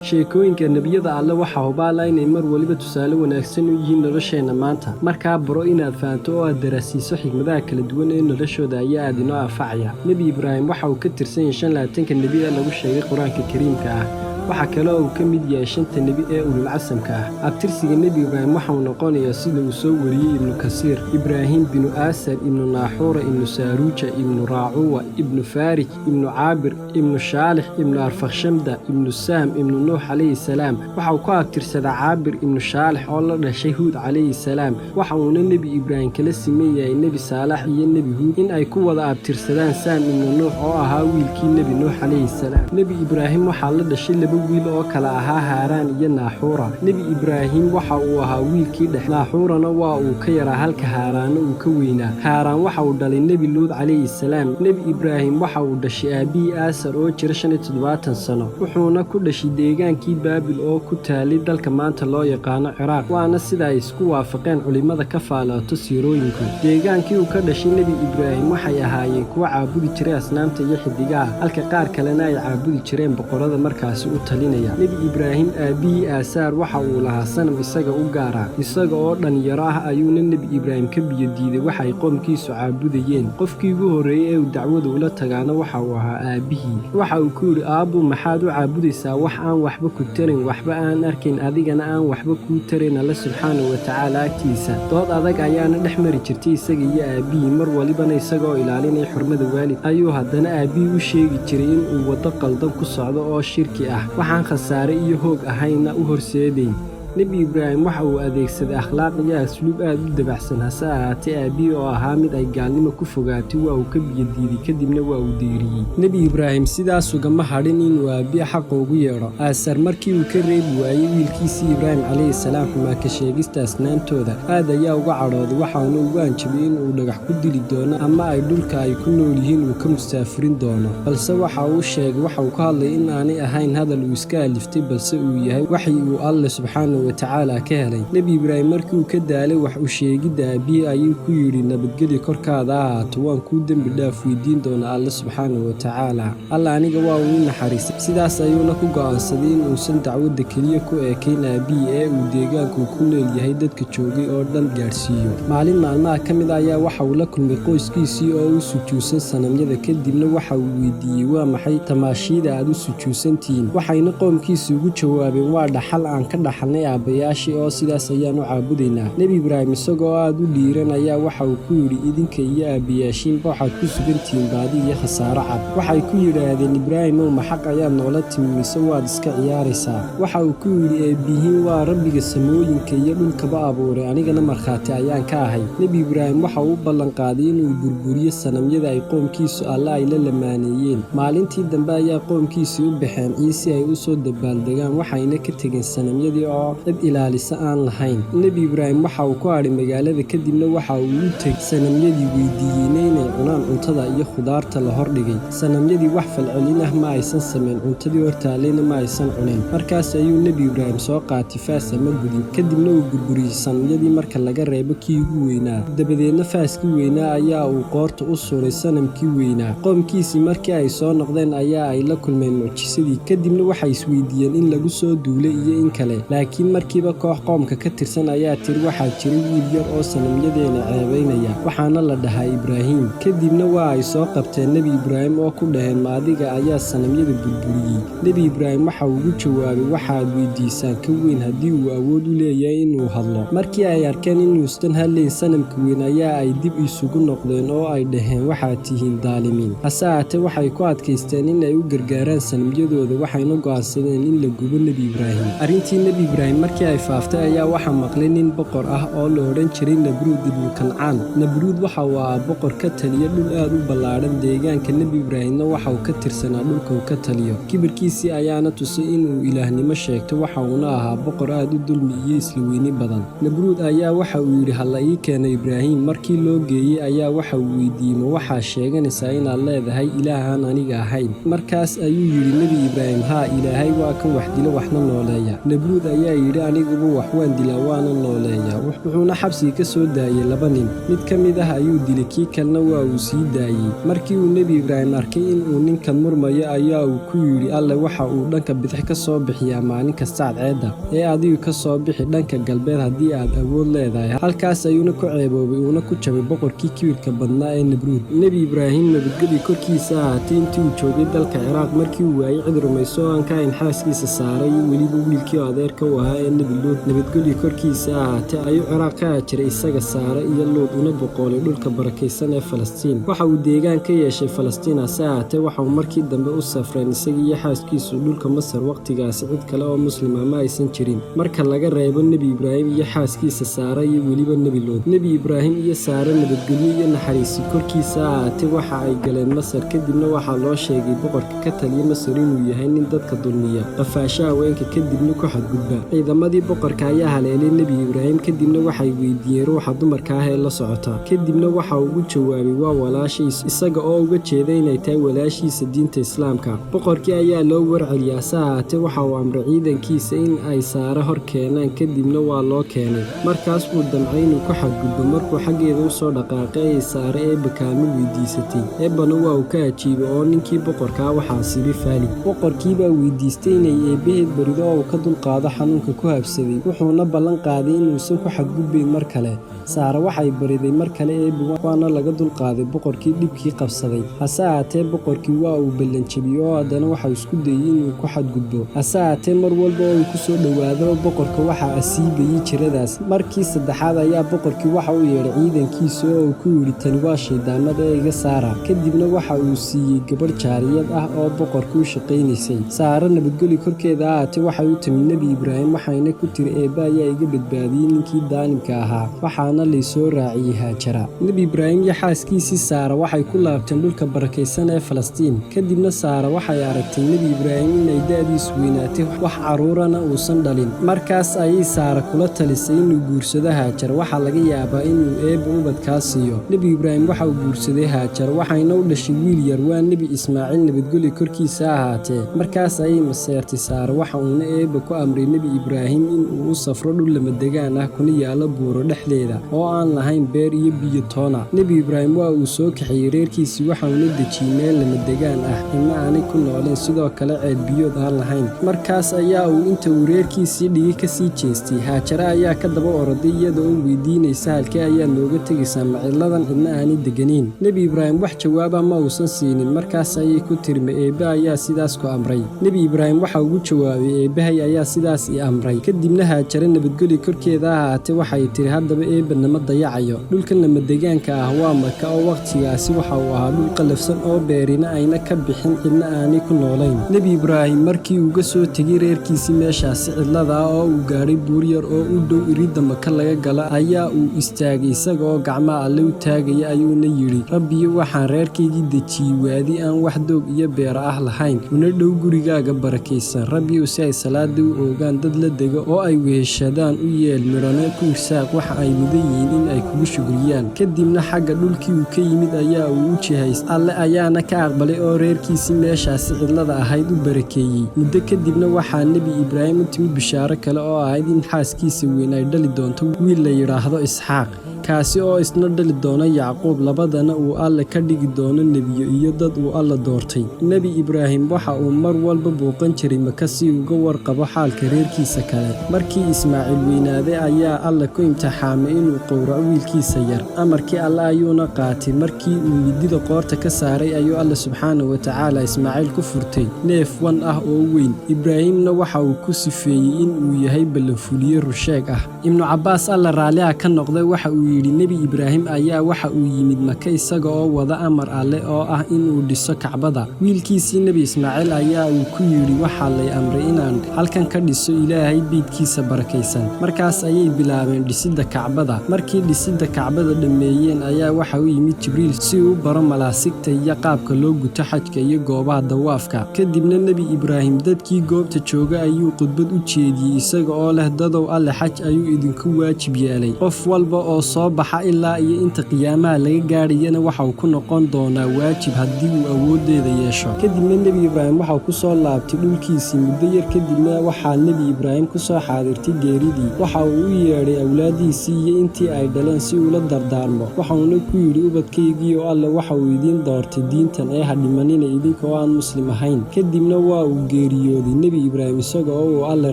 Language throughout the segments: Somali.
Sheekooyinka nebiyada Alle waxaa hubaal ah inay mar waliba tusaale wanaagsan u yihiin nolosheenna maanta. Markaa baro inaad fahanto oo aad daraasiiso xigmadaha kala duwan ee noloshooda ayaa aad inoo anfacaya. Nebi Ibraahim waxa uu ka tirsan yahay 25-ka nebi ee lagu sheegay Qur-aanka Kariimka ah. Waxa kale oo uu ka mid yahay shanta nebi ee ulul casamka ah. Abtirsiga Nebi Ibraahim waxa uu noqonayaa sida uu soo wariyey Ibnu Kasiir: Ibraahim binu Aasar ibnu Naaxuura ibnu Saaruuja ibnu Raacuwa ibnu Faarij ibnu Caabir ibnu Shaalix ibnu Arfakshamda ibnu Saam ibnu Nuux calayhi salaam. Waxa uu ku abtirsadaa Caabir ibnu Shaalix oo la dhashay Huud calayhi salaam. Waxa uuna Nebi Ibraahim kala siman yahay Nebi Saalax iyo Nebi Huud in ay ku wada abtirsadaan Saam ibnu Nuux oo ahaa wiilkii Nebi Nuux calayhi salaam. Nebi Ibraahim waxaa la dhashay laba wiil oo kala ahaa Haaraan iyo Naaxuura. Nebi Ibraahim waxa uu ahaa wiilkii dhexe, Naaxuurana waa uu ka yaraa halka Haaraanna uu ka weynaa. Haaraan waxa uu dhalay Nebi Luud calayhi salaam. Nebi Ibraahim waxa uu dhashay aabbihii Aasar oo jira 75 sano, wuxuuna ku dhashay deegaankii Baabil oo ku taalay dalka maanta loo yaqaano Ciraaq, waana sida ay isku waafaqeen culimada ka faallooto siirooyinku. Deegaankii uu ka dhashay Nebi Ibraahim waxay ahaayeen kuwo caabudi jiray asnaamta iyo xiddigaha, halka qaar kalena ay caabudi jireen boqorrada markaasi u talinaya. Nebi Ibraahim aabbihii Aasaar waxa uu lahaa sanam isaga u gaar ah. Isaga oo dhalinyaro ah ayuuna Nebi Ibraahim ka biyo diiday waxa ay qoomkiisu caabudayeen. Qofkii ugu horreeyey ee uu dacwada ula tagaana waxa uu ahaa aabbihii. Waxa uu ku yidhi: "Aabbo, maxaad u caabudaysaa wax aan waxba ku tarin, waxba aan arkayn, adigana aan waxba kuu tarayn Alle subxaanahu wa tacaala agtiisa?" Dood adag ayaana dhex mari jirtay isaga iyo aabbihii. Mar walibana isagoo ilaalinaya xurmada waalid ayuu haddana aabbihii u sheegi jiray in uu waddo qaldan ku socdo oo shirki ah, waxaan khasaare iyo hoog ahayna u horseedayn. Nebi Ibraahim waxa uu adeegsaday akhlaaq iyo asluub aad u dabacsan, hase ahaatee aabbihii oo ahaa mid ay gaalnimo ku fogaatay waa uu ka biyodiiday, kadibna waa uu deyriyey. Nebi Ibraahim sidaas ugama hadhin inuu aabbihi xaqa ugu yeedho. Aasar markii uu ka reebi waayey wiilkiisii Ibraahim calayhi salaam xumaa ka sheegista asnaamtooda, aad ayaa uga cadhooday, waxaana ugu hanjabay in uu dhagax ku dili doono ama ay dhulka ay ku nool yihiin uu ka mustaafurin doono. Balse waxa uu sheegay waxa uu ka hadlay in aanay ahayn hadal uu iska aliftay, balse uu yahay waxyi uu Alle subxaanahu wa tacaala ka helay. Nebi Ibraahim markii uu ka daalay wax u sheegidda aabbihii ayuu ku yidhi: "Nabadgelyo korkaada ha ahaato, waan kuu dembi dhaaf weydiin doonaa Alle subxaanahu wa tacaala. Alle aniga waa uu i naxariistay." Sidaas ayuuna ku go'aansaday in uusan dacwadda keliya ku ekayn aabbihii ee uu deegaanku ku nool yahay dadka joogay oo dhan gaadhsiiyo. Maalin maalmaha ka mid ah ayaa waxa uu la kulmay qoyskiisii oo u sujuudsan sanamyada, kadibna waxa uu weydiiyey: "Waa maxay tamaashiida aad u sujuudsantihiin?" Waxayna qoomkiisii ugu jawaabeen: "Waa dhaxal aan ka dhaxalnay aabbayaashii oo sidaas ayaan u caabudaynaa." Nebi Ibraahim isagoo aad u dhiiran ayaa waxa uu ku yidhi: "Idinka iyo aabbayaashiinba waxaad ku sugantihiin baadi iyo khasaaro cad." Waxay ku yidhaahdeen: "Ibraahimow, ma xaq ayaad noola timi mise waad iska ciyaaraysaa?" Waxa uu ku yidhi: "Eebbihiin waa rabbiga samooyinka iyo dhulkaba abuuray, anigana markhaati ayaan ka ahay." Nebi Ibraahim waxa uu u ballanqaaday inuu burburiyo sanamyada ay qoomkiisu Alle ay la lamaaneeyeen. Maalintii dambe ayaa qoomkiisii u baxeen ciid si ay u soo dabaaldegaan, waxayna ka tegeen sanamyadii oo cid ilaalisa aan lahayn. Nebi Ibraahim waxa uu ku hadhay magaalada, kadibna waxa uu u tegey sanamyadii, weydiiyeyna inay cunaan cuntada iyo khudaarta la hordhigay. Sanamyadii wax falcelin ah ma aysan samayn, cuntadii hortaallayna ma aysan cunayn. Markaas ayuu Nebi Ibraahim soo qaatay faas ama gudin, kadibna uu burburiyey sanamyadii marka laga reebo kii ugu weynaa. Dabadeedna faaskii weynaa ayaa uu qoorta u suray sanamkii weynaa. Qoomkiisii markii ay soo noqdeen ayaa ay la kulmeen mucjisadii, kadibna waxay isweydiiyeen in lagu soo duulay iyo in kale. Laakiin markiiba koox qoomka ka tirsan ayaa tiri: "Waxaa jiray wiil yar oo sanamyadeena ceebaynaya, waxaana la dhahaa Ibraahim." Kadibna waa ay soo qabteen Nebi Ibraahim oo ku dhaheen: "Ma adiga ayaa sanamyada burburiyey?" Nebi Ibraahim waxa uu ugu jawaabay: "Waxaad weydiisaan ka weyn haddii uu awood u leeyahay inuu hadlo." Markii ay arkeen inuusan hadlayn sanamka weyn ayaa ay dib isugu noqdeen oo ay dhaheen: "Waxaad tihiin daalimiin." Hase ahaatee waxay ku adkaysteen in ay u gargaaraan sanamyadooda, waxayna go'aansadeen in la gubo Nebi Ibraahim. Arrintii Nebi Ibraahim markii ay faaftay ayaa waxaa maqlay nin boqor ah oo la odhan jiray Nabruud ibnu Kancaan. Nabruud waxa uu ahaa boqor ka taliya dhul aad u ballaadhan. Deegaanka Nebi Ibraahimna waxa uu ka tirsanaa dhulka uu ka taliyo. Kibirkiisii ayaana tusay inuu ilaahnimo sheegto, waxa uuna ahaa boqor aad u dulmi iyo isla weyni badan. Nabruud ayaa waxa uu yidhi: "Ha la ii keeno Ibraahim." Markii loo geeyey ayaa waxa uu weydiiyey: "Ma waxaa sheeganaysaa inaad leedahay ilaah aan aniga ahayn?" Markaas ayuu yidhi Nebi Ibraahim: "Haa, Ilaahay waa kan wax dilo waxna nooleeya." Nabruud ayaa yidhi: yidhi, "Aniguba wax waan dilaa waana nooleeyaa." Wuxuuna xabsiga ka soo daayey laba nin. Mid ka mid ah ayuu dilay, kii kalena waa uu sii daayey. Markii uu Nebi Ibraahim arkay in uu ninkan murmayo ayaa uu ku yidhi, "Alle waxa uu dhanka bidix ka soo bixiyaa maalin kasta cadceedda, ee adigu ka soo bixi dhanka galbeed haddii aad awood leedahay." Halkaas ayuuna ku ceeboobay uuna ku jabay boqorkii kibirka badnaa ee Namruud. Nebi Ibraahim, nabadgelyo korkiisa ahaatay, intii uu joogay dalka Ciraaq, markii uu waayey cid rumayso oo aan ka ahayn xaaskiisa Saara iyo weliba wiilkii oo adeerka u ahaa ee Nebi Luud, nabadgelyo korkiisa ahaatay, ayuu Ciraaq ka haajiray isaga, Saare iyo Luud, una boqoolay dhulka barakaysan ee Falastiin. Waxa uu deegaan ka yeeshay Falastiin. Hase ahaatee, waxa uu markii dambe u safreen isaga iyo xaaskiisu dhulka Masar. Waqtigaasi cid kale oo Muslima ma aysan jirin marka laga reebo Nebi Ibraahim iyo xaaskiisa Saare iyo weliba Nebi Luud. Nebi Ibraahim iyo Saare, nabadgelyo iyo naxariisi korkiisa ahaatay, waxa ay galeen Masar. Kadibna waxaa loo sheegay boqorka ka taliya Masar inuu yahay nin dadka dulmiya, qafaasha haweenka, kadibna ku xadgudba. Ciidamadii boqorka ayaa haleelay Nebi Ibraahim, kadibna waxay weydiiyeen ruuxa dumarka ah ee la socota. Kadibna waxa uu ugu jawaabay, "Waa walaashay," isaga oo uga jeeda inay tahay walaashiisa diinta Islaamka. Boqorkii ayaa loo warceliyay. Hase ahaatee, waxa uu amray ciidankiisa in ay Saare hor keenaan. Kadibna waa loo keenay. Markaas buu damcay inuu ku xadgudbo. Markuu xaggeeda usoo dhaqaaqay ayay Saare Eebba kaalmo weydiisatay. Eebbana waa uu ka ajiibay oo ninkii boqorkaa waxaa siibay faalig. Boqorkiibaa weydiistay inay eebbaheed barido oo uu ka dulqaado xanuunka ku habsaday, wuxuuna ballan qaaday inuusan ku xadgudbayn mar kale. Saare waxay bariday mar kale Eebbe, waana laga dulqaaday boqorkii dhibkii qabsaday. Hase ahaatee, boqorkii waa uu ballanjabiyey oo haddana waxau isku dayey inuu ku xadgudbo. Hase ahaatee, mar walba oo uu ku soo dhowaado boqorka waxaa asiibayey jiradaas. Markii saddexaad ayaa boqorkii waxa uu yeedhay ciidankiisa oo uu ku yidhi, "Tani waa shayddaamada ee iga saara." Kadibna waxa uu siiyey gabadh jaariyad ah oo boqorka u shaqaynaysay. Saare, nabadgelyo korkeeda ahaatee, waxay u timid Nebi Ibraahim, waxayna ku tiri, "Eebbe ayaa iga badbaadiyey ninkii daalimka ahaa, waxaana laysoo raaciyey Haajara." Nebi Ibraahim iyo xaaskiisii Saara waxay ku laabteen dhulka barakaysan ee Falastiin. Kadibna Saara waxay aragtay Nebi Ibraahim inay da'diisu weynaatay, wax carruurana uusan dhalin. Markaas ayay Saara kula talisay inuu guursado Haajar, waxaa laga yaabaa inuu Eebbe ubadkaa siiyo. Nebi Ibraahim waxa uu guursaday Haajar, waxayna u dhashay wiil yar, waa Nebi Ismaaciil, nabadgelyo korkiisa ahaatee. Markaas ayay maseertay Saara, waxa uuna Eebbe ku amray Nebi Ibraahim in uu u safro dhul lamadegaan ah kuna yaalo buuro dhexdeeda oo aan lahayn beer iyo biyo toona. Nebi Ibraahim waa uu soo kaxeeyey reerkiisii, waxauna dejiyey meel lamadegaan ah, cidna aanay ku nooleen, sidoo kale ceel biyood aan lahayn. Markaas ayaa uu inta uu reerkiisii dhigay kasii jeestay. Haajare ayaa ka daba oroday iyada oo weydiinaysa, "Halkee ayaa nooga tegaysaa maciladan cidna aanay deganayn?" Nebi Ibraahim wax jawaaba ma uusan siinin. Markaas ayay ku tiri, "Ma Eebbe ayaa sidaas ku amray?" Nebi Ibraahim waxa ugu jawaabay, "Eebbahay ayaa sidaas i amray." Kadibna Haajare, nabadgelyo korkeeda ahaatee, waxay tiri, "Haddaba Eebbe nama dayacayo." Dhulkan lamadegaanka ah waa Maka, oo wakhtigaasi waxa uu ahaa dhul qallafsan oo beerina ayna ka bixin, cidna aanay ku noolayn. Nebi Ibraahim markii uu ga soo tegay reerkiisii meeshaasi cidlada ah oo uu gaadhay buur yar oo u dhow iridda Maka laga gala, ayaa uu istaagay isaga oo gacmaha Alle u taagaya, ayuuna yidhi, "Rabbiyo, waxaan reerkaygii dejiyey waadi aan wax doog iyo beero ah lahayn, una dhow gurigaaga barakaysan. Rabbiyow, si ay salaada u oogaan dad la dego oo ay weheshadaan u yeel, midhana ku irsaaq. Waxa ay mudan yihiin in ay kugu shukriyaan." Kadibna xagga dhulkii uu ka yimid ayaa uu u jihaystay. Alle ayaana ka aqbalay oo reerkiisii meeshaasi cidlada ahayd u barakeeyey. Muddo kadibna waxaa Nebi Ibraahim u timid bishaaro kale oo ahayd in xaaskiisa weyn ay dhali doonto wiil la yidhaahdo Isxaaq, kaasi oo isna dhali doono Yacquub, labadana uu Alle ka dhigi doono nebiyo iyo dad uu Alle doortay. Nebi Ibraahim waxa uu mar walba booqan jiray Maka si uga warqabo xaalka reerkiisa kale. Markii Ismaaciil weynaaday ayaa Alle ku imtixaamay inuu qowraco wiilkiisa yar. Amarkii Alle ayuuna qaatay. Markii uu midida qoorta ka saaray ayuu Alle subxaana wa tacaala Ismaaciil ku furtay neef wan ah oo weyn. Ibraahimna waxa uu ku sifeeyey in uu yahay ballanfuliye rusheeg ah. Ibnu Cabbaas, Alle raalliha ka noqday, waxa uu yidhi, "Nebi Ibraahim ayaa waxa uu yimid Maka isaga oo wada amar Alle oo ah inuu dhiso Kacbada. Wiilkiisii Nebi Ismaaciil ayaa uu ku yidhi, 'Waxaa lay amray inaan halkan ka dhiso Ilaahay beydkiisa barakaysan.' Markaas ayay bilaabeen dhisidda Kacbada. Markii dhisidda Kacbada dhammeeyeen ayaa waxa u yimid Jibriil si uu u baro malaasigta iyo qaabka loo guto xajka iyo goobaha dawaafka. Kadibna Nebi Ibraahim dadkii goobta jooga ayuu khudbad u jeediyey isaga oo leh, 'Dadow, Alle xaj ayuu idinku waajib yeelay. Qof walba oo soo soo baxa ilaa iyo inta qiyaamaha laga gaadhayana waxa uu ku noqon doonaa waajib haddii uu awooddeeda yeesho. Kadibna Nebi Ibraahim waxa uu ku soo laabtay dhulkiisii. Muddo yar kadibna waxaa Nebi Ibraahim ku soo xaadirtay geeridii. Waxa uu u yeedhay awlaaddiisii iyo intii ay dhaleen si ula dardaarmo. Waxauna ku yidhi: "Ubadkaygiiyo, Alle waxa uu idiin doortay diintan ee ha dhimanina idinka oo aan Muslim ahayn." Kadibna waa uu geeriyooday Nebi Ibraahim isaga oo uu Alle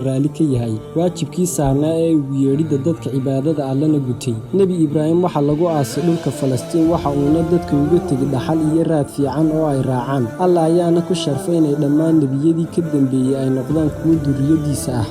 raalli ka yahay, waajibkii saarnaa ee ugu yeedhidda dadka cibaadada Allena gutay. Nebi Ibraahim waxaa lagu aasay dhulka Falastiin, waxa uuna dadka uga tegey dhaxal iyo raad fiican oo ay raacaan. Alla ayaana ku sharfay inay dhammaan nebiyadii ka dambeeyey ay noqdaan kuwo durriyadiisa ah.